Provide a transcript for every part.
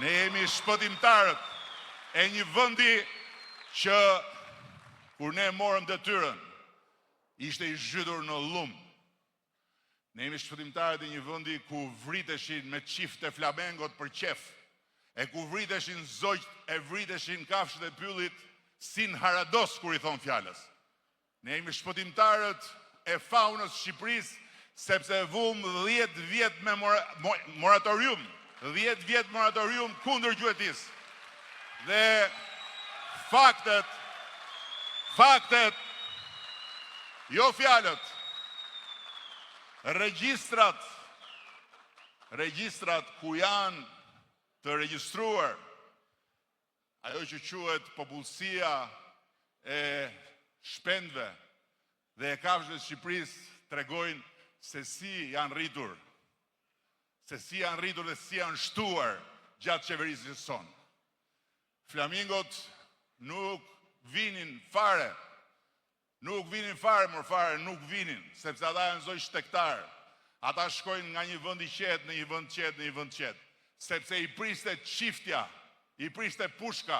Ne jemi shpëtimtarët e një vendi që, kur ne morëm detyrën, ishte i zhytur në llum. Ne jemi shpëtimtarët e një vendi ku vriteshin me çifte flamingot për qejf, e ku vriteshin zogjtë e vriteshin kafshët e pyllit si në Harados, kur i thonë fjalës. Ne jemi shpëtimtarët e faunës së Shqipërisë, sepse vumë 10 vjet me moratorium, 10 vjet moratorium kundër gjuetisë. Dhe faktet, faktet, jo fjalët, regjistrat, regjistrat ku janë të regjistruar ajo që quhet popullsia e shpendëve dhe e kafshëve të Shqipërisë, tregojnë se si janë rritur, se si janë rritur dhe si janë shtuar gjatë qeverisjes sonë. Flamingot nuk vinin fare, nuk vinin fare, por fare nuk vinin, sepse ata janë zogj shtegtarë. Ata shkojnë nga një vend i qetë në një vend të qetë në një vend të qetë, sepse i priste çiftja, i priste pushka,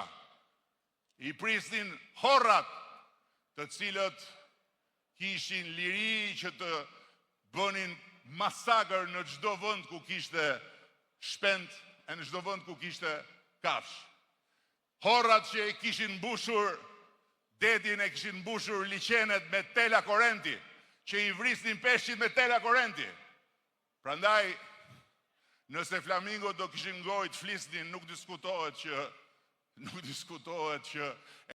i prisnin horrat, të cilët kishin liri që të bënin masakër në çdo vend ku kishte shpend e në çdo vend ku kishte kafshë. Horrat që e kishin mbushur detin, e kishin mbushur liqenet me tela korrenti, që i vrisnin peshqit me tela korrenti. Prandaj, nëse flamingot do kishin gojë të flisnin, nuk diskutohet që nuk diskutohet që